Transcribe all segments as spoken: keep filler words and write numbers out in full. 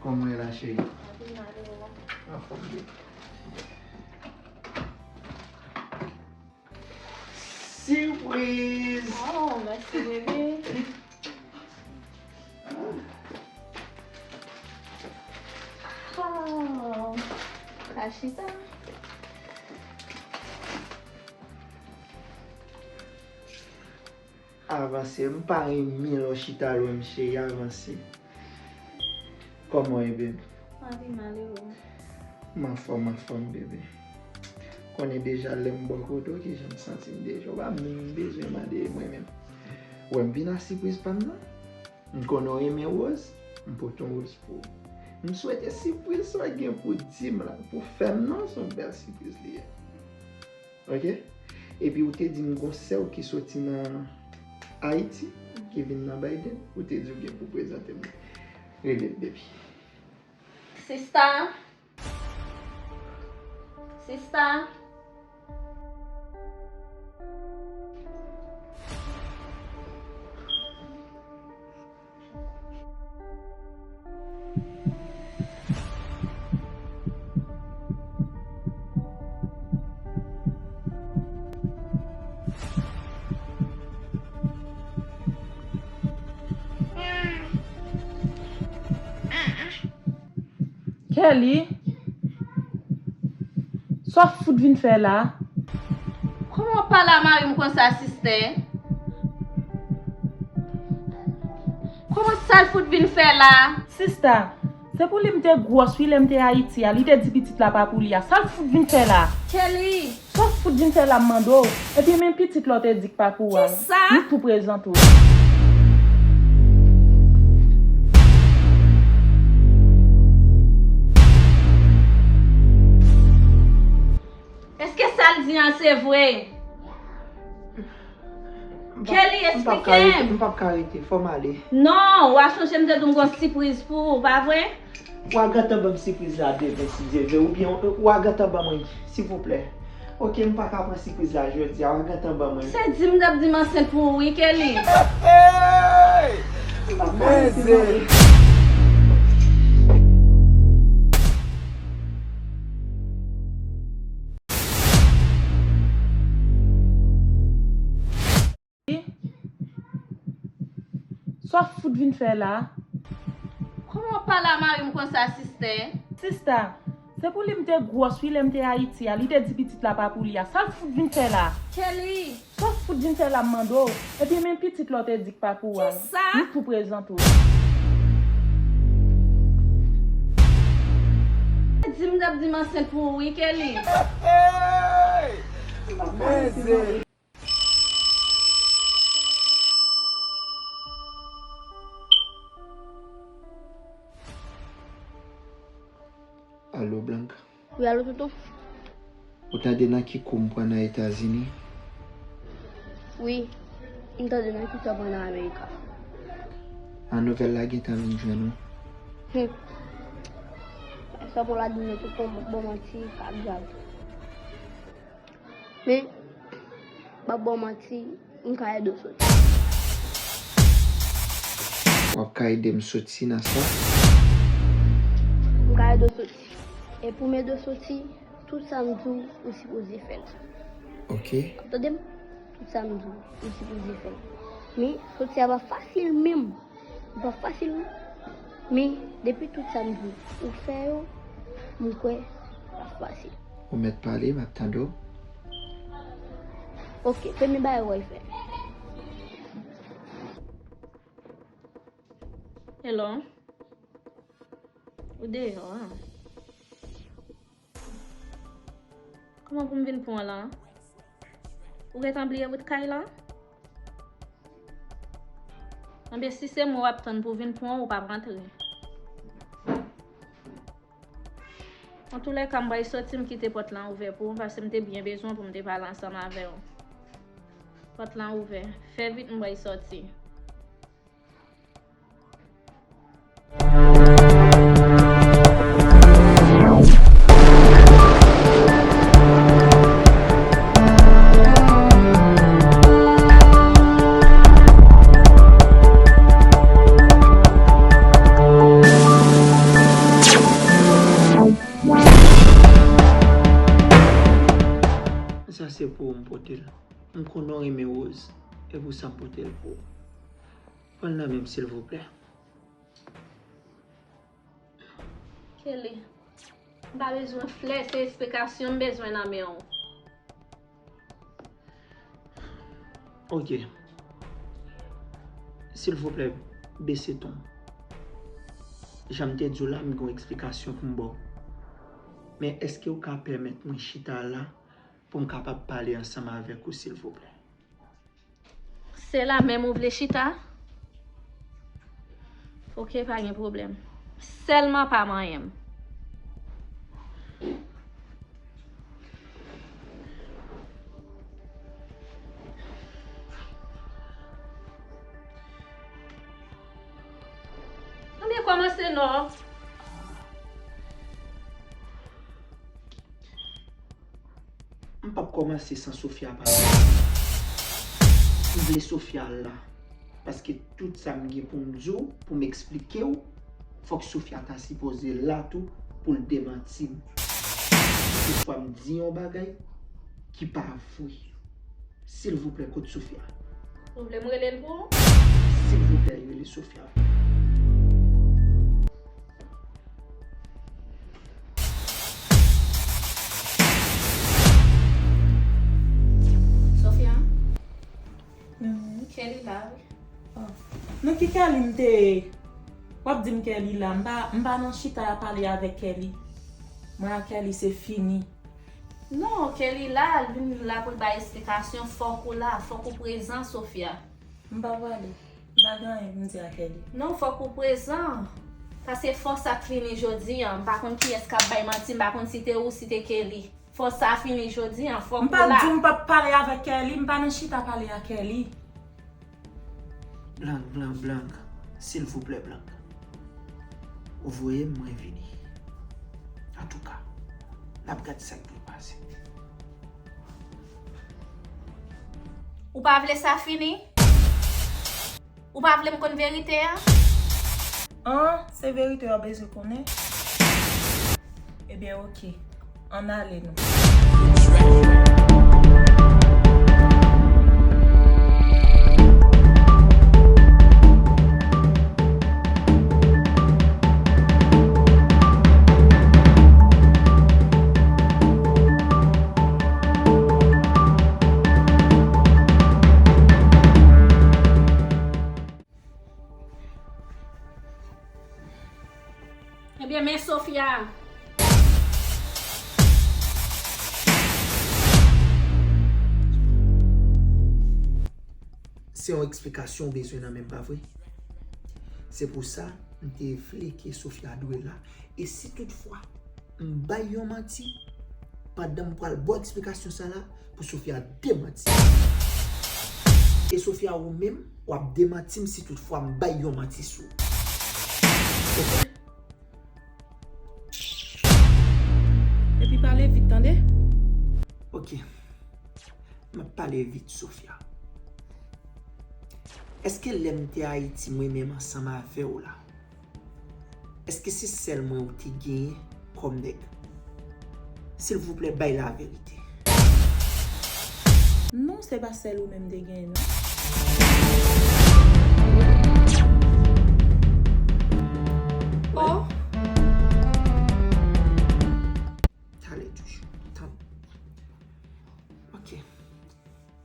Kòman w ye la, cheri? Anpil malere. Anfòm, bebe. Sipriz! Oh, mèsi, bebe. Oh, ka chita. Avanse, m pa renmen lè w chita lwen m, cheri, avanse. Kòman w ye, bebe? Anpil malere. M anfòm, anfòm, bebe. Konnen deja lè m bò kote w, kijan m santi m deja. Ou pa menm bezwen mande mwen menm. Wè m vin ak sipriz pa m nan. M konnen w renmen woz, m pote yon woz pou ou. M swete sipriz sa w gen pou di m la, pou fè m nan, se yon bèl sipriz li ye. Ok? Epi ou te di m gon sè w ki soti nan Ayiti, ki vin nan Biden, ou te di w gen pou prezante m. Rele l, baby. Sista. Sista. Kelly, sa w fout vin fè la? Kòman w pale a mari m konsa, sistè? Kòman sa l fout vin fè la? Sista, se pou li m te gwòs wi lè m te Ayiti a, li te di pitit la pa pou li a. Sa l fout vin fè la? Kelly! Sa w fout vin fè la m mande w? Epi men pitit la w te di k pa pou w a. Kisa? M tou prezante w. Èske sa l di an se vre? Kelly, eksplike m. M p ap ka rete, fò m ale. Non, w a sonje m te di w m gon sipriz pou ou, pa vre? W a gentan ban m sipriz la demen, si Dye vle, oubyen w a gentan ban mwen, silvouplè. Ok, m pa ka pran sipriz la jodi a, w a gentan ban mwen. Se di m t ap di m ansent pou ou wi, Kelly. Hey! Mèzè! Sa w fout vin fè la? Kòman w pale a mari m konsa, sistè? Sista, se pou li m te gwòs wi lè m te Ayiti a, li te di pitit la pa pou li a. Sa l fout vin fè la? Kelly! Sa w fout vin fè la m mande w? Epi men pitit la w te di k pa pou w a. Kisa? M tou prezante w. Di m t ap di m ansent pou ou wi, Kelly. Hey! Mèzè! Alo, Blanka. Wi, alo, tonton. Ou tande nan ki kou m pran nan Etazini? Wi, m tande nan ki kou w pran nan Amerika. A nouvèl la gentan vin jwenn ou? Hum. Sa pou la di m nan tout bon manti, ka grav. Men, m p ap ba w manti, m ka ede w soti. W ap ka ede m soti nan sa? M ka ede w soti. E pou m ede w soti, tout sa m di w, ou sipoze fè l. Ok. W ap tande m? Tout sa m di w, ou sipoze fè l. Men, soti a pa fasil menm. Li pa fasil non. Men, depi tout sa m di ou fè yo, m kwè l ap fasil. Ou mèt pale, m ap tande w. Ok, premye bagay w pral fè. Hello? Ou deyò a? Kòman pou m vin pran w la? Ou gentan bliye wout kay la? Anben, si se mwen w ap tann pou vin pran w, ou p ap rantre. Antoulèka, m pral sòti, m kite pòt lan ouvè pou ou, paske m te byen bezwen pou m te pale ansanm avè w. Pòt lan ouvè. Fè vit, m pral sòti. pote l. M konnen w renmen woz, e pou sa m pote l pou ou. Pran l nan men m, silvouplè. Kelly, m pa bezwen flè, se esplikasyon m bezwen nan men w. Ok. Silvouplè, bese ton. Jan m te di w la, m gen yon eksplikasyon pou m ba w. Men èske w ka pèmèt mwen chita la pou m kapab pale ansanm avèk ou, silvouplè? Se la menm ou vle chita? Ok, pa gen pwoblèm. Sèlman pa manyen m. Anben, kòmanse non. M p ap kòmanse san Sofia pale. M vle Sofia la. Paske tout sa m gen pou m di w, pou m eksplike w, fòk Sofia ta sipoze la tou pou l demanti m. Si toutfwa m di yon bagay ki pa vre, silvouplè, kot Sofia? Ou vle m rele l pou ou? Silvouplè, rele Sofia. Sofia? Mhm. Kelly la, wi. Ah. Nan ki Kelly m te ye? W ap di m Kelly la. M pa, m pa nan chita a pale avèk Kelly. Mwen ak Kelly se fini. Non, Kelly la, li la pou l bay esplikasyon. Fòk ou la, fòk ou prezan, Sofia. M pa prale. M pa gen anyen pou m di a Kelly. Non, fòk ou prezan. Paske fòs sa fini jodi a. M pa konn kiyès k ap bay manti, m pa konn si te ou, si te Kelly. Fòs sa fini jodi a, fòk ou la. M pa di w m p ap pale avèk Kelly, m pa nan chita pale a Kelly. Blank, Blank, Blank. Silvouplè, Blank. Ou voye m, mwen vini. Antouka, n ap gad sa k dwe pase. Ou pa vle sa fini? Ou pa vle m konn verite a? An, se verite w bezwen konnen? Ebyen, oke. Ann ale nou. Ebyen, men Sofia. Se yon eksplikasyon w bezwen nan men m, pa vre? Se pou sa, m te vle ke Sofia dwe la. E si toutfwa m bay yon manti, pandan m pral ba w eksplikasyon sa la, pou Sofia demanti m. E Sofia, ou menm, w ap demanti m si toutfwa m bay yon manti sou ou. Oke? Epi pale vit, tande? Oke. M ap pale vit, Sofia. Èske lè m te Ayiti, mwen menm ansanm avè w la, èske se sèl mwen ou te genyen kòm nèg? Silvouplè, bay laverite. Non, se pa sèl ou menm te genyen, non. Oh. Talè toujou. Tann. Ok.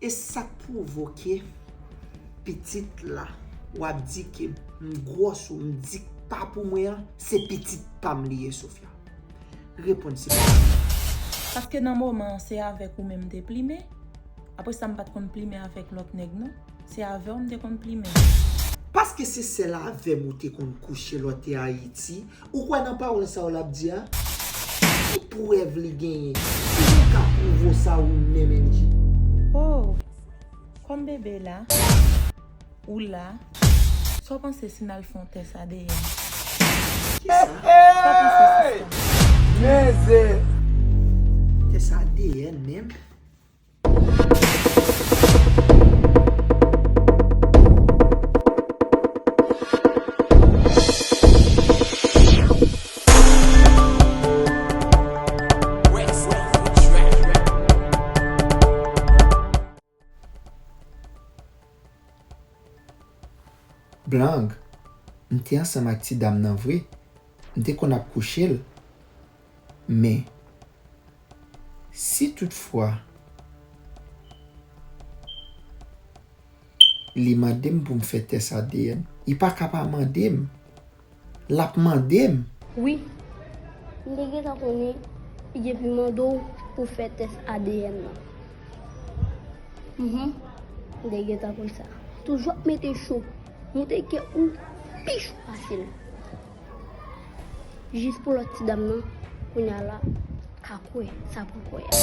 E sa k pwovoke pitit la, w ap di ke m gwòs ou m di k pa pou mwen an, se pitit pa m li ye, Sofia? Reponn, silvouplè. Paske nan moman an, se avèk ou menm m te plimen. Apre sa, m pa t konn plimen avèk lòt nèg, non. Se avè w m te konn plimen. Paske se sèl avè m ou te konn kouche lè w te Ayiti, ou kwè nan pawòl sa yo l ap di a? Ki prèv li genyen? Ki moun ka pwouve w sa ou menm, Angie? Oh, kòm bebe la, ou la, sa w panse si n al fè yon tès A D N? Kisa? Sa w panse, sista? Mezè! Tès A D N menm? Lang, m te ansanm ak ti dam nan vre, m te konn ap kouche l, men si toutfwa li mande m pou m fè tès A D N, li pa ka pa mande m. L ap mande m. Wi. M te gentan konnen li gentan mande w pou fè tès A D N nan. Mhm. M te gentan konn sa. Toujou ap mete cho. Montre ke ou pi cho pase l. Jis pou lòt ti dam nan, kounye a la, ka kwè sa pou kwè a.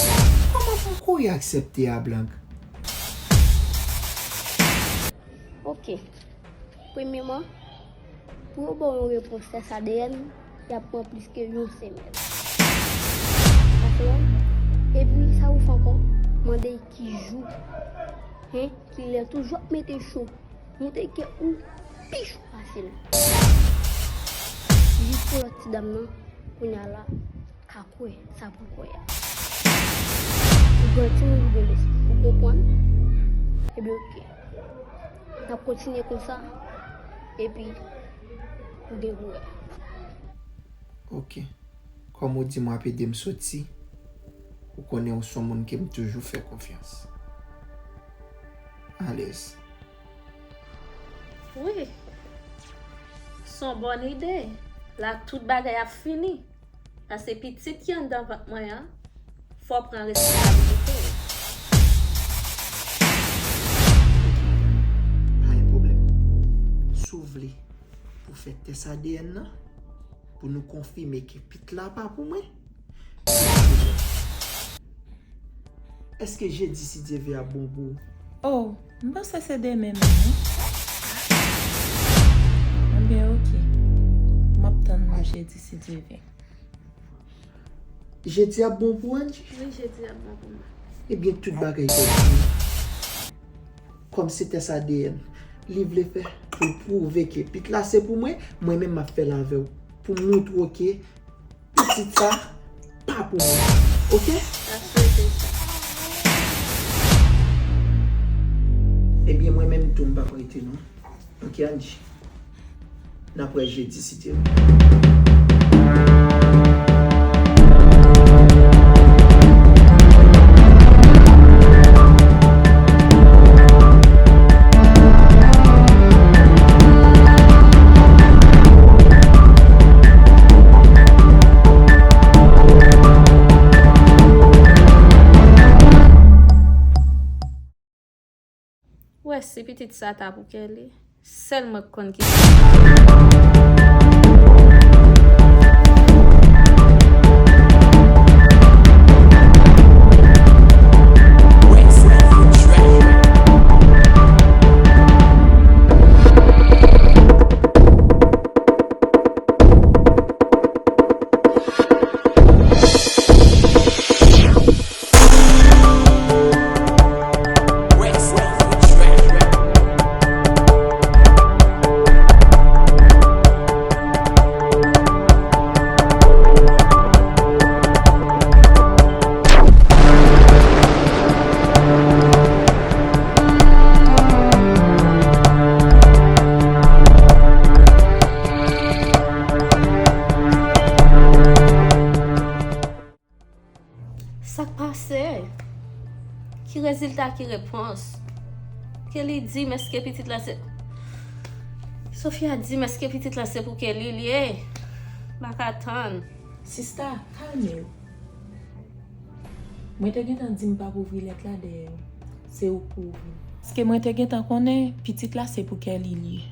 Kòman pou kouri aksepte a, Blank? Ok. Premyeman, pou yo ba w yon repons tès A D N, y ap pran plis ke yon semèn. Sa se yon. Epi, sa ou fè ankò? Mande ki jou. Hen? Kilè? Toujou ap mete cho. Montre ke ou pi cho pase l. Jis pou lòt ti dam nan, kounye a la, ka kwè sa pou kwè a. Ou gen timoun ki gen lespri, ou konprann? Ebyen, ok. N ap kontinye konsa, epi ou gen pou wè. Ok. Kòm ou di m w ap ede m soti, ou konnen ou se yon moun ke m toujou fè konfyans. Alèz. Wi. Se yon bòn ide. La, tout bagay ap fini. Paske pitit ki anndan vant mwen an, fò w pran responsabilite w. Pa gen pwoblèm. Si w vle pou fè tès A D N nan, pou nou konfime ke pitit la pa pou mwen, èske jedi, si Dye vle, ap bon pou ou? Oh, m panse se demen menm, non. Ebyen, ok. M ap tann nou jedi, si Dye vle. Jedi ap bon pou Angie? Wi, jedi ap bon pou mwen. Ebyen, tout bagay fèt pou mwen. Kòm se tès A D N li vle fè pou l pwouve ke pitit la se pou mwen, mwen menm m ap fè l avè w. Pou m montre w ke pitit sa pa pou mwen. Ok? N ap swete sa. Ebyen, mwen menm tou, m p ap rete non. Ok, Angie. N ap wè jedi, si Dye vle. Ou wè, si pitit sa ta pou Kelly, sèl mwen k konn ki sa. Sa k pase? Ki rezilta, ki repons? Kelly, di m, èske pitit la se, Sofia, di m, èske pitit la se pou Kelly l ye? M pa ka tann. Sista, kalme w. Mwen te gentan di m p ap ouvri lèt la dèyè w. Se ou k pou ouvri. Paske mwen te gentan konnen pitit la se pou Kelly l ye.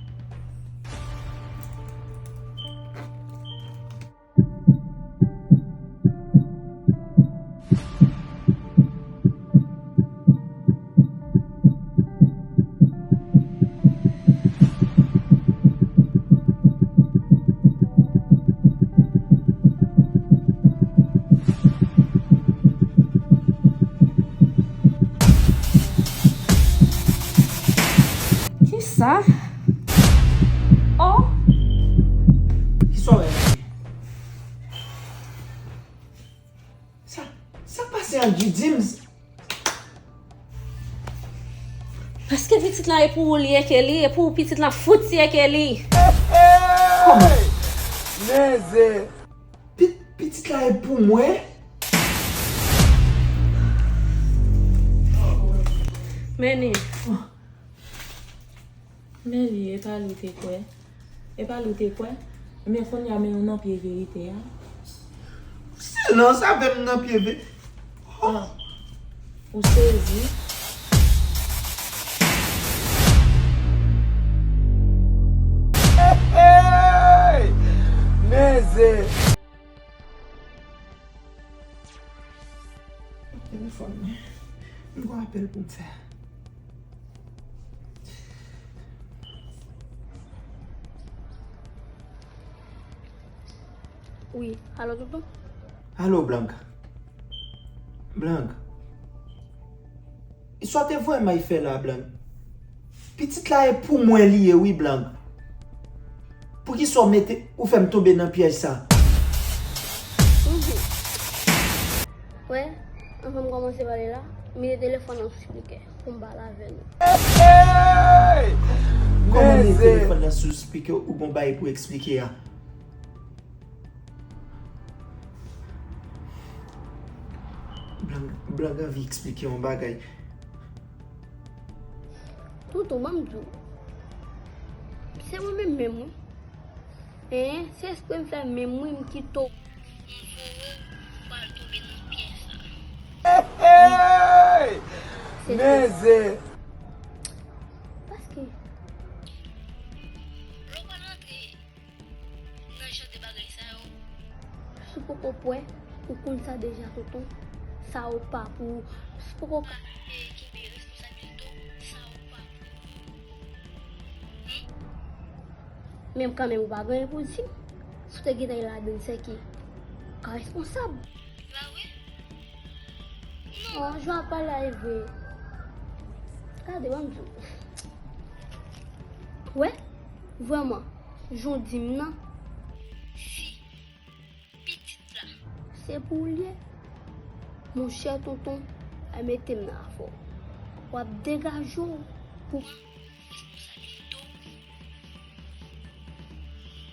Kisa? Oh! Kisa w wè la? Sa, sa k pase Angie, di m? Paske Se pitit lan e pou ou li ye ke li, e pou pitit lan fout ye ke li. Kòman? Nèzè. Pi- Pitit la e pou mwen? Men li. Men li, e pa li w te kwè. E pa li w te kwè. Men kounye a men ou nan pye verite a. Silans avè m nan pye ve. Ah, ou sezi. Hey! Nèzè! Telefòn mwen. M gon apèl pou m fè. Wi, alo tonton? Alo, Blanca. Blanca. Sa w te voye m al fè la, Blanca? Pitit la e pou mwen li ye, wi, Blanca. Poukisa w mete, ou fè m tonbe nan pyèj sa? Wè, anvan m kòmanse pale la, mete telefòn nan sou spikè pou m pale avè nou. Kòman mete telefòn nan sou spikè ou gon bagay pou eksplike a? Blanca, Blanca anvi eksplike yon bagay. Tonton, ban m di w. Se mwen menm menm, wi. Hein, se espre m fè menm, wi, m kite w. M voye w pou al tonbe nan pyès sa. Hey! Nèzè! Paske lè w pral antre nan jan de bagay sa yo, si w poko pwè, ou konn sa deja, tonton, sa ou pa pou ou. Si w poko ka kenbe responsablite w, sa ou pa pou ou. Menm kanmenm ou pa gen anyen pou di. Si w te gentan ladann, sèke ou ka responsab. Pa vre? Non, jan w ap pale a e vre. Gade, ban m di w. Wè, vrèman, jan w di m nan, si pitit la se pou ou l ye, monchè tonton, al mete m nan afè w. W ap degaje w pou pran responsabilite w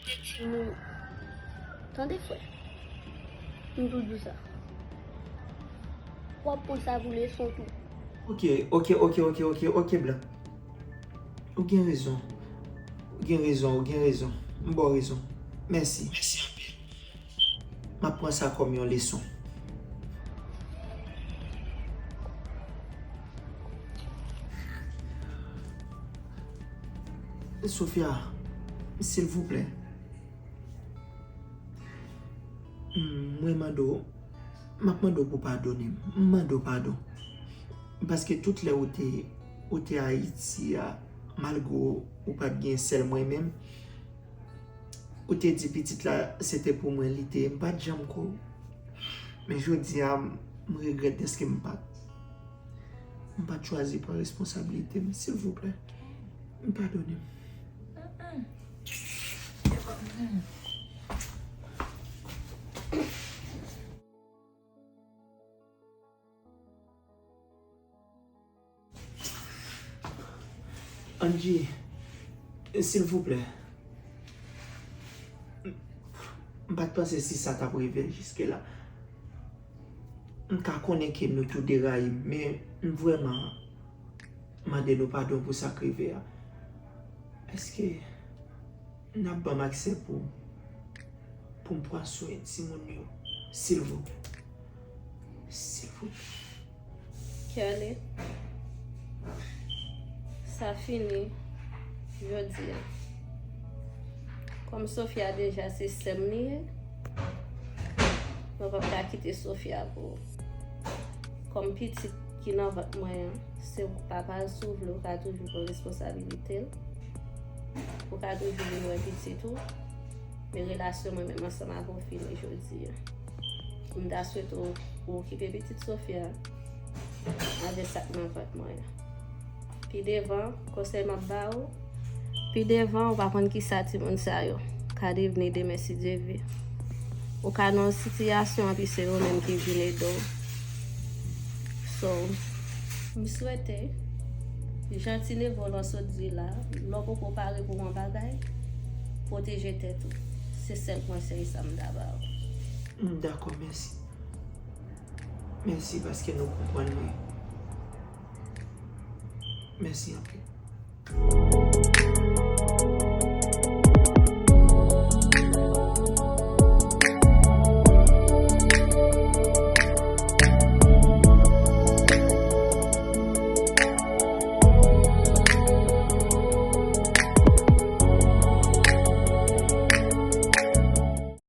de timoun ou. Tande, frè, m tou di w sa. W ap pran sa pou leson tou. Ok, ok, ok, ok, ok, ok, Blanca. Ou gen rezon. Ou gen rezon, ou gen rezon. M ba w rezon. Mèsi. Mèsi anpil. M ap pran sa kòm yon leson. Sofia, silvouplè. Mwen mande w, m ap mande w pou w padone m. M mande w padon. Paske tout lè ou te, ou te Ayiti a, malgre w, ou pa t gen sèl mwen menm, ou te di pitit la, se te pou mwen li te ye. M pa t janm kwè w. Men jodi a, m regrèt dèske m pa t, m pa t chwazi pran responsablite m. Silvouplè, m padone m. Angie, silvouplè. M pa t panse si sa t ap rive jiske la. M ka konnen ke nou tou de rayi m, men m vrèman mande nou padon pou sa k rive a. Èske n ap ban m aksè pou, pou m pran swen timoun yo, silvouplè? Silvouplè. Kelly, sa fini jodi a. Kòm Sofia deja se sè m li ye, mwen p ap ka kite Sofia pou ou. Kòm pitit ki nan vant mwen an, se ou k papa l, si w vle, ou ka toujou pran responsabilite l. Ou ka toujou vin wè pitit ou. Men relasyon mwen menm ansanm avè w fini jodi a. M ta swete w, w okipe pitit Sofia avè sa k nan vant mwen an. Pi devan, konsèy m ap ba ou, pi devan, ou pa konn kisa timoun sa yo ka devni demen si Dye vle. Ou ka nan yon sitiyasyon, epi se yo menm ki vin ede w. So, m swete Jan Ti Nevo lan sot di la, lè w poko pare pou yon bagay, pwoteje tèt ou. Se sèl konsèy sa m ta ba w. M dakò, mèsi. Mèsi paske nou konprann mwen. Mèsi anpil.